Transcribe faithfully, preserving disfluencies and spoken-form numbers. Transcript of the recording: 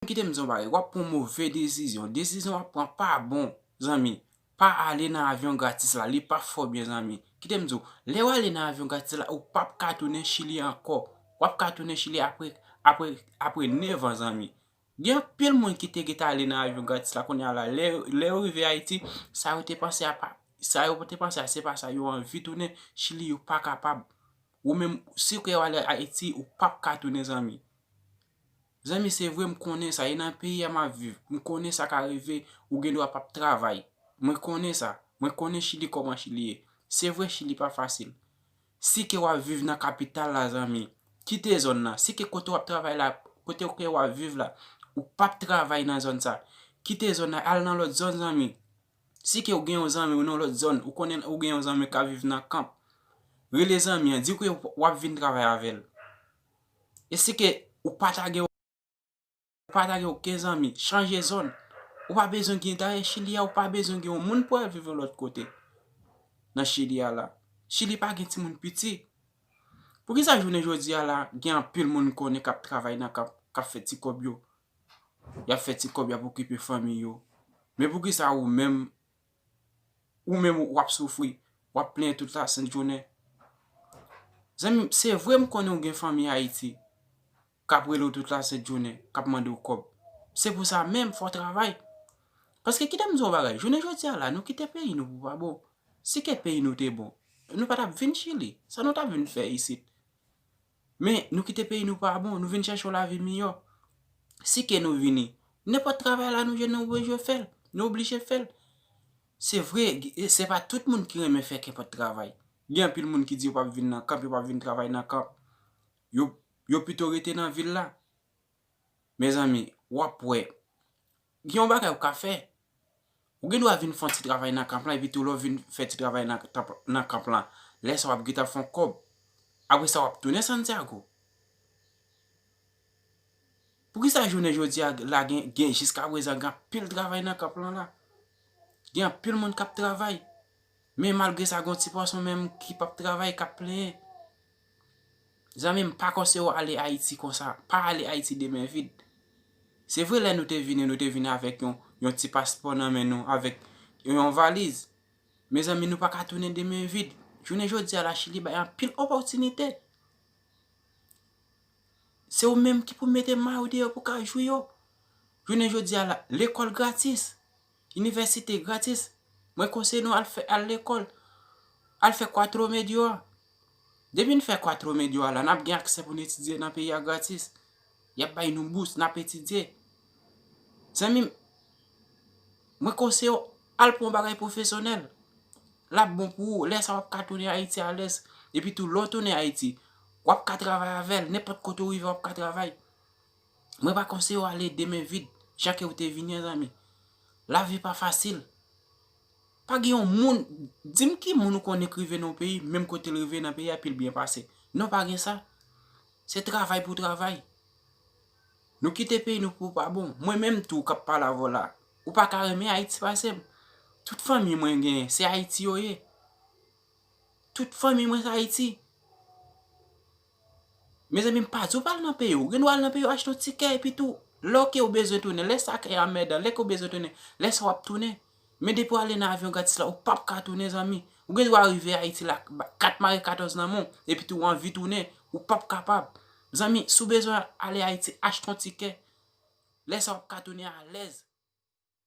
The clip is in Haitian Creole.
Kite m di w yon bagay, w ap pran move desizyon. Desizyon w ap pran pa bon, zanmi. Pa ale nan avyon gratis la, li p ap fè w byen, zanmi. Kite m di w, lè w ale nan avyon gratis la, ou p ap ka tounen Chili ankò. W ap ka tounen Chili apre, apre, apre nèf an, zanmi. Gen anpil moun ki te gentan ale nan avyon gratis la, kounye a la, lè, lè yo rive Ayiti, sa yo te panse a pa, sa yo te panse a, se pa sa, yo anvi tounen Chili, yo pa kapab. Ou menm, si ke w ale Ayiti, ou p ap ka tounen, zanmi. Zanmi, se vre, m konnen sa, e nan peyi a m ap viv. M konnen sa ka rive, ou gen dwa p ap travay. Mwen konnen sa. Mwen konnen Chili kòman Chili ye. Se vre, Chili pa fasil. Si ke w ap viv nan kapital la, zanmi, kite zòn nan. Si ke kote w ap travay la, kote ke w ap viv la, ou p ap travay nan zòn sa, kite zòn nan, al nan lòt zòn, zanmi. Si ke w gen yon zanmi w nan lòt zòn, ou konnen ou gen yon zanmi k ap viv nan kanp, rele zanmi an, di ke w ap vin travay avè l. E si ke ou pa ta gen, ou pa ta gen okenn zanmi, chanje zòn. Ou pa bezwen gen, dayè Chili a, ou pa bezwen gen yon moun pou al viv yon lòt kote. Nan Chili a la. Chili pa gen timoun piti. Poukisa jounen jodi a la, gen anpil moun konnen k ap travay nan kanp, k ap fè ti kòb yo? Y ap fè ti kòb, y ap okipe fanmi yo. Men poukisa ou menm, ou menm w ap soufri, w ap plenyen tout lasent jounen? Zanmi m, se vre m konnen w gen fanmi Ayiti k ap rele w tout lasent jounen, k ap mande w kòb. Se pou sa menm, fò w travay. Paske kite m di w yon bagay, jounen jodi a la, nou kite peyi nou pou pa bon. Si ke peyi nou te bon, nou pa t ap vin Chili. Sa nou t ap vin fè isit? Men, nou kite peyi nou pa bon, nou vin chèche yon lavi miyò. Si ke nou vini, nenpòt travay la nou jwenn, nou oblije fè l. Nou oblije fè l. Se vre, se pa tout moun ki renmen fè kenpòt travay. Gen anpil moun ki di yo p ap vin nan kanp, yo p ap vin travay nan kanp. Yo, yo pito rete nan vil la. Mezanmi, w ap wè. Gen yon bagay ou ka fè. Ou gen dwa vin fè yon ti travay nan kanp lan, epi tou lè w vin fè ti travay nan, nan kanp lan, lè sa w ap gentan fè yon kòb. Apre sa, w ap tounen Santiago. Poukisa jounen jodi a la gen, gen jiskaprezan gen anpil travay nan kanp lan la? Gen anpil moun k ap travay. Men malgre sa, gen yon ti pòsyon menm ki p ap travay, k ap plenyen. Zanmi m, pa konseye w ale Ayiti konsa. Pa ale Ayiti de men vid. Se vre, lè nou te vini, nou te vini avèk yon, yon ti paspò nan men nou, avèk yon valiz. Mezanmi, nou pa ka tounen de men vid. Jounen jodi a la, Chili bay anpil opòtinite. Se ou menm ki pou mete may ou deyò pou ka jwi yo. Jounen jodi a la, lekòl gratis. Inivèsite gratis. Mwen konseye nou al fè, al lekòl. Al fè kwatro medio a. Depi n fè kwatro medio a la, n ap gen aksè pou n etidye nan peyi a gratis. Y ap bay nou bous, n ap etidye. Zanmi m, mwen konseye w al pran yon bagay pwofesyonèl. L ap bon pou ou. Lè sa w ap ka tounen Ayiti alèz. Epi tou, lè w tounen Ayiti, w ap ka travay avè l. Nenpòt kote w rive, w ap ka travay. Mwen pa konseye w ale de men vid, jan ke w te vini an, zanmi. Lavi pa fasil. Pa gen yon moun, di m ki moun ou konnen k rive nan yon peyi, menm kote l rive nan peyi a, epi l byen pase. Non, pa gen sa. Se travay pou travay. Nou kite peyi nou pou pa bon. Mwen menm tou k ap pale avè w la, ou pa ka renmen Ayiti pase m. Tout fanmi mwen genyen, se Ayiti yo ye. Tout fanmi mwen se Ayiti. Mezanmi, m pa di w pa al nan peyi w. Ou gen dwa al nan peyi w, achte yon tikè, epi tou, lè ke w bezwen tounen, lè sa ke anmèdan, lè ke w bezwen tounen, lè sa w ap tounen. Men depi w ale nan avyon gratis la, ou p ap ka tounen, zanmi. Ou gen dwa rive Ayiti la, ba, kat mare katòz nan men w, epi tou w anvi tounen, ou p ap kapab. Zanmi, si w bezwen ale Ayiti, achte yon tikè. Lè sa w ap ka tounen alèz.